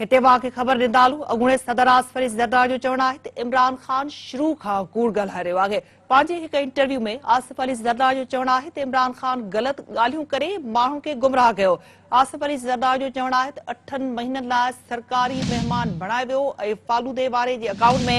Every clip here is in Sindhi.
هتي اوهان کي خبر ڏيندا هلون، اڳوڻي صدر آصف علي زرداري جو چوڻ آهي ته عمران خان شروع کان ڪوڙ ڳالهائي رهيو آهي. پنهنجي هڪ انٽرويو ۾ آصف علي زرداري جو چوڻ آهي ته عمران خان غلط ڳالهيون ڪري ماڻهن کي گمراهه ڪيو. آصف علي زرداري جو چوڻ آهي ته اٺن مهينن لاء سرڪاري مهمان بڻايو ويو ۽ فالودي واري جي اڪائونٽ ۾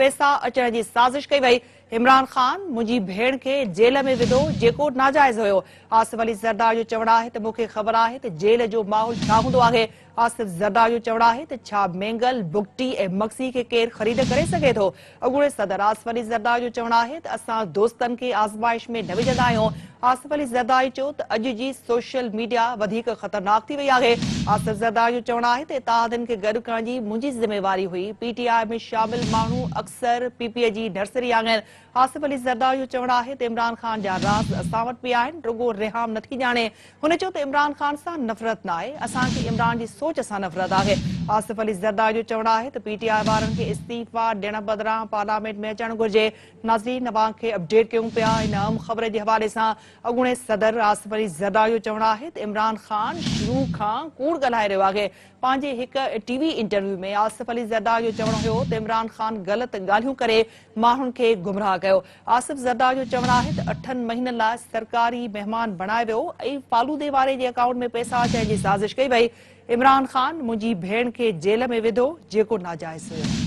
پئسا اچڻ جي سازش ڪئي وئي. عمران خان منهنجي ڀيڻ کي جيل ۾ وڌو جيڪو ناجائز هيو. آصف علي زرداري جو چوڻ آهي ته مون کي خبر آهي ته جيل جو ماحول ڇا هوندو آهي. آصف زرداري جو چوڻ آهي ته ڇا مينگل، بگٽي ۽ مگسي کي ڪير خريد ڪري سگهي ٿو؟ اڳوڻي صدر آصف علي زرداري جو چوڻ آهي ته اسان دوستن کي آزمائش ۾ نه وجهندا آهيون. آصف علي زرداري چيو ته اڄ جي سوشل ميڊيا وڌيڪ خطرناڪ ٿي وئي آهي. آصف زرداري جو چوڻ آهي ته اتحادين کي گڏ ڪرڻ جي منهنجي ذميواري هئي، پي ٽي آء ۾ شامل ماڻهو اڪثر پي پي جي نرسري آهن. آصف علي زرداري جو چوڻ آهي ته عمران خان جا راز اسان وٽ به آهن، رڳو ريحام نٿي ڄاڻي. هن چيو ته عمران خان سان نفرت ناهي، اسان کي عمران جي سوچ سان نفرت آهي. آصف علي زرداري جو چوڻ آهي ته پي ٽي آء وارن کي استعيفا ڏيڻ بدران پارليامينٽ ۾ اچڻ گهرجي. ناظرين اوهان کي اپڊيٽ ڪيون پيا ان اهم خبر جي حوالي سان اڳوڻي صدر آصف علي زرداري جو چوڻ آهي ته عمران خان شروع کان ڪوڙ ڳالهائي رهيو آهي. پنهنجي هڪ ٽي وي انٽرويو ۾ آصف علي زرداري جو چوڻ هيو ته عمران خان غلط ڳالهيون ڪري ماڻهن کي گمراهه ڪيو. آصف زرداري جو چوڻ آهي ته اٺن مهينن لاء سرڪاري مهمان بڻايو ويو ۽ فالودي واري جي اڪائونٽ ۾ پئسا اچڻ جي سازش ڪئي وئي. عمران خان منهنجي ڀيڻ کي جيل ۾ وڌو جيڪو ناجائز هيو.